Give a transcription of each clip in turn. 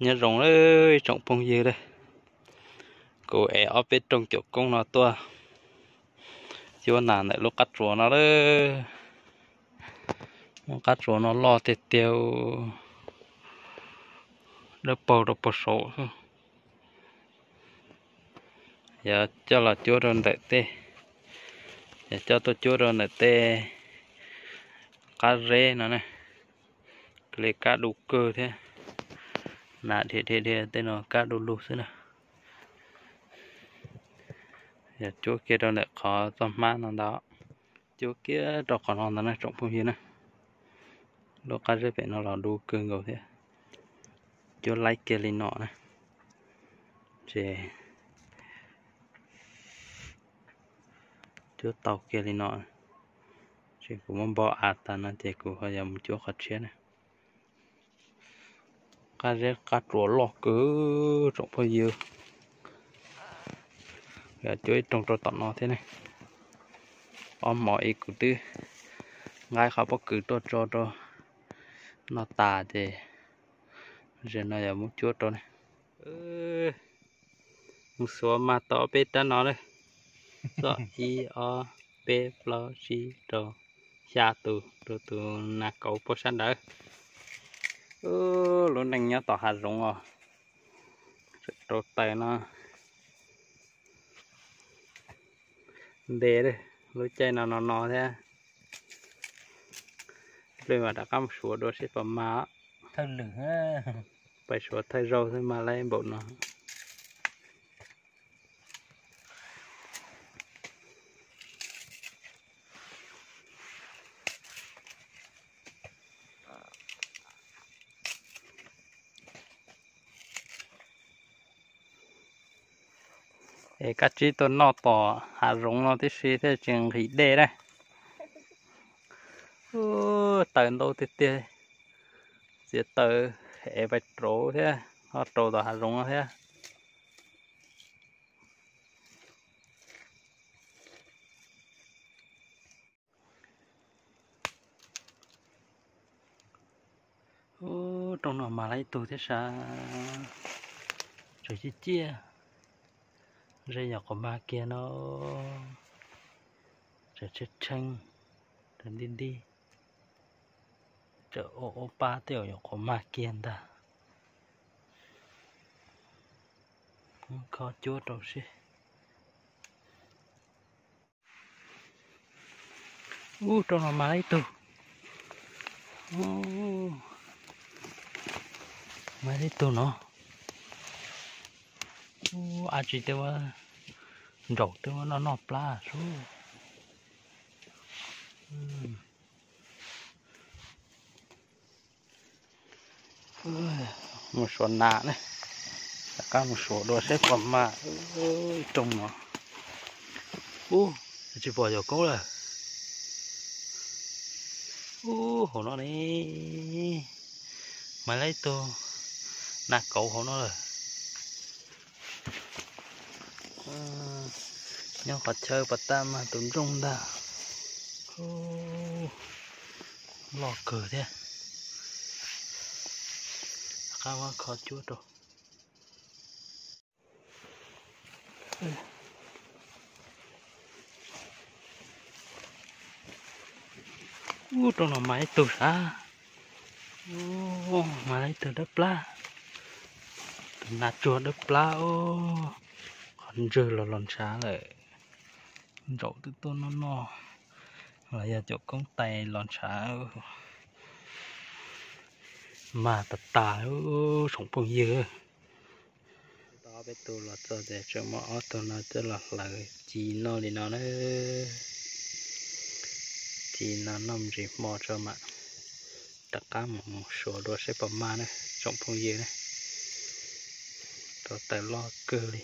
Nyob zoo lawm tsoom phooj ywg lawm, kuv ev ob peb rooj cuam koob no tuaj cuab nas ntawm lub qab tsuas no lawm. Lub qab tsuas no loj tiag tiag, dawb paug rau puag saud. Yog coj los cuab rau ntawm tej, yog coj tuaj cuab rau ntawm tej qab zeb no ne, li kab du kawg thiab. Nas dhia dhia dhia tej no kab du lug xwb na. Yog cuab kiag rau ntawm qhov txoj hmab no ntag, cuab kiag rau qhov no ntag na tsoom phooj ywg na. Lub qab zeb pem no los du kawg nkaus thiab. Cuab laib kiag li no na, ces cuab tau kiag li no, ces kuv muab npog av tas no ces kuv ho yuav mus cuab qhov tshiab na. Qab zeb qab tsuas loj kawg tsoom phooj ywg. Cuab ib rooj rau tom no thiab ne. Ob hmos ib kuv twb nqa qhov pob kws tuaj tso rau no tas ces zaum no yog muab cuab rau ne. Mus xuav mas tau peb rab no na. Txoj ib ob peb plaub tsib rau xya tus, rau tus nas kauv puag sab nrawd. Lub neej nyob tom hav zoov os, rau taws no nte lawm. Lub caij no no no thiab, peb mam rov qab mus suav dua seb puas mag. Pais suav thawj zaug xwb mag laib npaum no. Es kab tsib tuaj noj tom hav zoov no tib si thiaj tsis nqhis dej na. Taws ntau tiag tiag, txiav taws es pais rauv thiab, ho rau tom hav zoov no thiab. Ub, rooj no mag laib tug thiab sas, tseem ciaj ciaj, ntshe yog qhov mag kiag no, tseem tsheej tsheej, tseem ntij ntij, tseem ua ua pab tej zaum yog qhov mag kiag ntag. Kho cuab rau seb. Ub, rooj no mag laib tug. Mag laib tug no. Ub, ab tsi tej ua, ntsaum tej ua noj noj plab sub. Mus suav nas ne, rov qab mus suav dua seb puas mag. Rooj no, ub, tsis pom yawm koob lawm. Ub, hauv no ne, mag laib tug nas kauv hauv no lawm. Nyob qhov chaw pas tag mas tus ntsooj ntag. Loj kawg thiab. Qab muab kho cuab rau. Ub, rooj no mag ib tug sav. Ub, mag ib tug dawb plab. Tus nas tsuag dawb plab. Qhov ntswg los los ntshav lawm. Ntsaum twb tuaj noj noj los yog cov koob tais los ntshav. Mag tas tas, tsoom phooj ywg. Tau ob peb tug los txog ces tseem muab ob tug no coj los hlawv ci noj li no na. Ci no noj me ntsis hmo tso mam rov qab mus suav dua seb puas mag na tsoom phooj ywg na. Rau taws loj kawg li.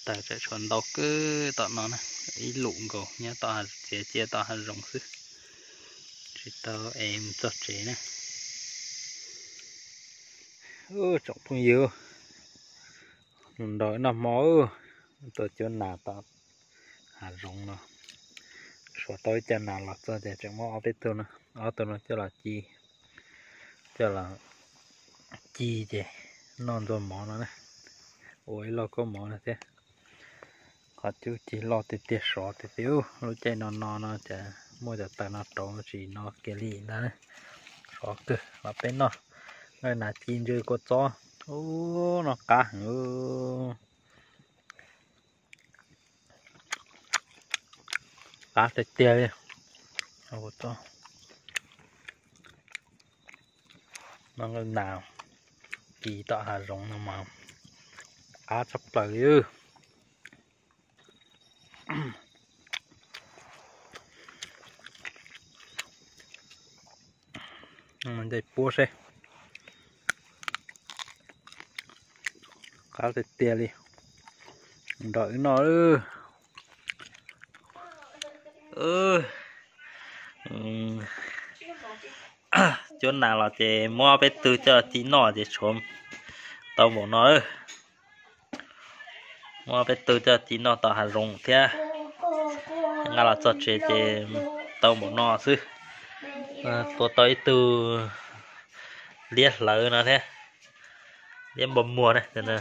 Taws tseem tshuav ntau kawg tom no na. Ib lum nkaus nyob tom, txiav cia tom hav zoov xwb, tsis tau es mus txog tsev na. Tsoom phooj ywg, nrog noj hmo, tuaj cuab nas tom hav zoov no. Suav tau ib co nas los txog ces tseem muab ob peb tug no, ob tug no coj los ci, coj los ci ci ces noj ntxuag mov no na, ua ib lauj kaub mov no thiab. Qhov cub ci loj tiag tiag, sov tiag tiag. Lub caij no no no ces muaj cov taws no rau tsis no kiag li ntag. Sov kawg los peb noj. Nqaij nas ci ntsw kua txob, ub, no qab heev. Qab tiag tiag li. Nqaij nas ci tom hav zoov no mas qab tshaj plaws li. Nte puab seb. Qab tiag tiag li. Nrog wb noj. Cuab nas los ces muab peb tug coj ci noj ces tshuav tau npaum no. Muab peb tug coj ci noj tom hav zoov thiab. Nqa los txog tsev ces tau npaum no xwb. Tua tau ib tug liab hlawv no thiab. Liab npau muag na.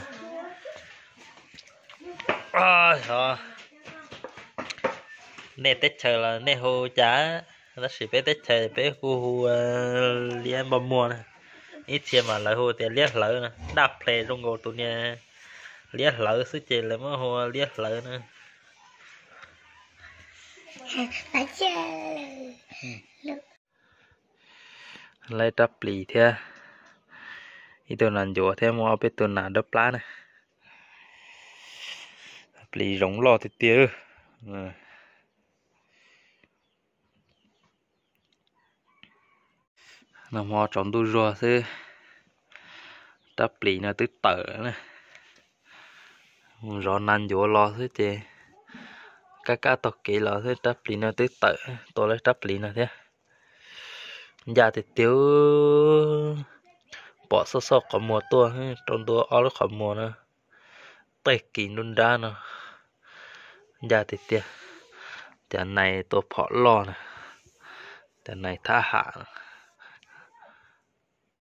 Nej teb chaws los nej hu cas, tab sis peb teb chaws peb kuj hu liab npau muag na. Ib txhia mas lawv hu tias liab hlawv na, daj ple zoo nkaus tus niag liab hlawv xwb ces lawv muab hu liab hlawv na. Laib rab plis thiab ib tug nas ncuav thiab muaj ob peb tug nas dawb plab na. Plis zoov loj tiag tiag. Nag hmo tsaus ntuj zuag xwb, rab plis no twb tawm na. Mus zov nas ncuav los xwb ces kab kab taug kev los xwb rab plis no twb tawm, tua lawv rab plis no thiab. Ncaj tiag tiag, pom xoj xoj qhov muag tuaj rau ntua ob lub qhov muag na, tej kis nruab nrab no. Ncaj tiag tiag, cov nais tua phom loj na, cov nais thab ham.